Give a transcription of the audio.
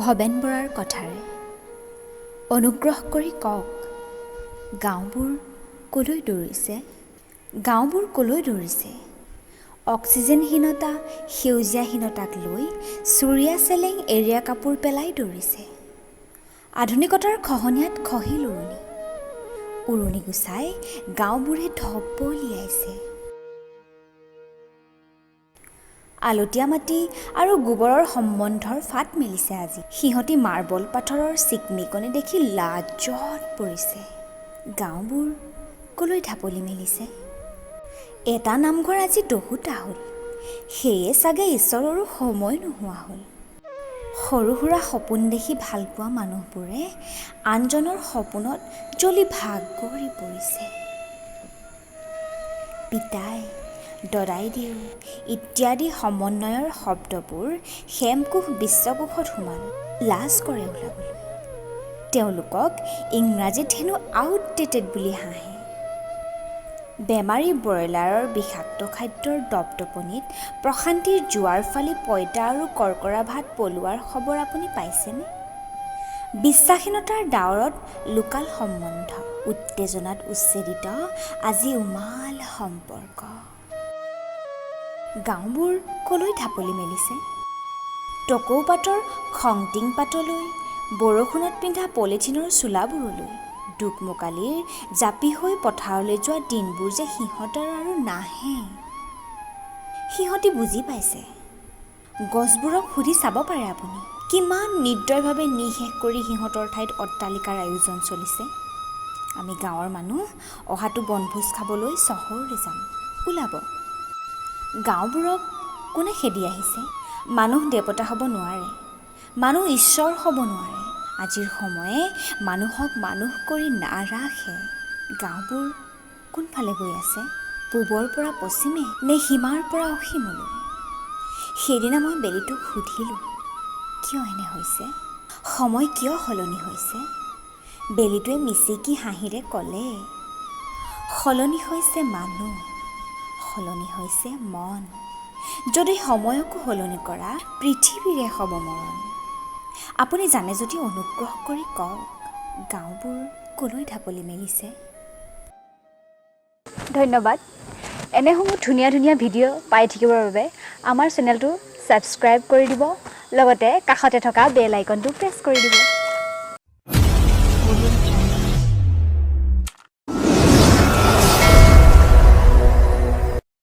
ভৱেন বৰাৰ কথাৰে। অনুগ্ৰহ কৰি কওক, গাঁওবোৰ ক'লৈ দৌৰিছে? গাঁওবোৰ ক'লৈ দৌৰিছে? অক্সিজেনহীনতা, সেউজীয়াহীনতাক লৈ চুৰিয়া চেলেং, এৰীয়া কাপোৰ পেলাই দৌৰিছে। আধুনিকতাৰ খহনীয়াত খহিল উৰণি। উৰণি গুচাই গাঁওবোৰে ঢপলিয়াইছে। আলতীয়া মাটি আৰু গোবৰৰ সম্বন্ধৰ ফাট মেলিছে আজি। সিহঁতি মাৰ্বল পাথৰৰ চিকমিকনি দেখি লাজত পৰিছে। গাঁওবোৰ ক'লৈ ঢাপলি মেলিছে? এটা নামঘৰ আজি দহোটা হ'ল, সেয়ে চাগে ঈশ্বৰৰো সময় নোহোৱা হ'ল। সৰু সুৰা সপোন দেখি ভাল পোৱা মানুহবোৰে আনজনৰ সপোনত জ্বলি ভাগৰি পৰিছে। পিতাই, দদাইদেউ ইত্যাদি সমন্বয়ৰ শব্দবোৰ হেমকোষ বিশ্বকোষত সোমাল, লাজ কৰে ওলাবলৈ। তেওঁলোকক ইংৰাজীত হেনো আউটডেটেড বুলি হাঁহে। বেমাৰী ব্ৰইলাৰৰ বিষাক্ত খাদ্যৰ দপদপনিত প্ৰশান্তিৰ জোৱাৰ ফালি পঁইতা আৰু কৰ্কৰা ভাত পলোৱাৰ খবৰ আপুনি পাইছেনে? বিশ্বাসহীনতাৰ ডাৱৰত লুকাল সম্বন্ধ, উত্তেজনাত উচ্ছেদিত আজি উমাল সম্পৰ্ক। গাঁওবোৰ ক'লৈ ঢাপলি মেলিছে? টকৌপাতৰ খংটিং পাতলৈ, বৰষুণত পিন্ধা পলিথিনৰ চোলাবোৰলৈ, দোকমোকালিৰ জাপি হৈ পথাৰলৈ যোৱা দিনবোৰ যে সিহঁতৰ আৰু নাহে। সিহঁতি বুজি পাইছে। গছবোৰক সুধি চাব পাৰে আপুনি, কিমান নিৰ্দয়ভাৱে নিঃশেষ কৰি সিহঁতৰ ঠাইত অট্টালিকাৰ আয়োজন চলিছে। আমি গাঁৱৰ মানুহ অহাটো বনভোজ খাবলৈ চহৰলৈ যাম, ওলাব। গাঁওবোৰক কোনে খেদি আহিছে? মানুহ দেৱতা হ'ব নোৱাৰে, মানুহ ঈশ্বৰ হ'ব নোৱাৰে। আজিৰ সময়ে মানুহক মানুহ কৰি নাৰাখে। গাঁওবোৰ কোনফালে গৈ আছে? পূবৰ পৰা পশ্চিমে নে সীমাৰ পৰা অসীমলৈ? সেইদিনা মই বেলিটোক সুধিলোঁ, কিয় এনে হৈছে? সময় কিয় সলনি হৈছে? বেলিটোৱে মিচিকি হাঁহিৰে ক'লে, সলনি হৈছে মানুহ, সলনি হৈছে মন। যদি সময়কো সলনি কৰা, পৃথিৱীৰে হ'ব মৰণ। আপুনি জানে যদি অনুগ্ৰহ কৰি কওক, গাঁওবোৰ ক'লৈ ঢাপলি মেলিছে? ধন্যবাদ। এনেসমূহ ধুনীয়া ধুনীয়া ভিডিঅ' পাই থাকিবৰ বাবে আমাৰ চেনেলটো ছাবস্ক্ৰাইব কৰি দিব, লগতে কাষতে থকা বেল আইকনটো প্ৰেছ কৰি দিব।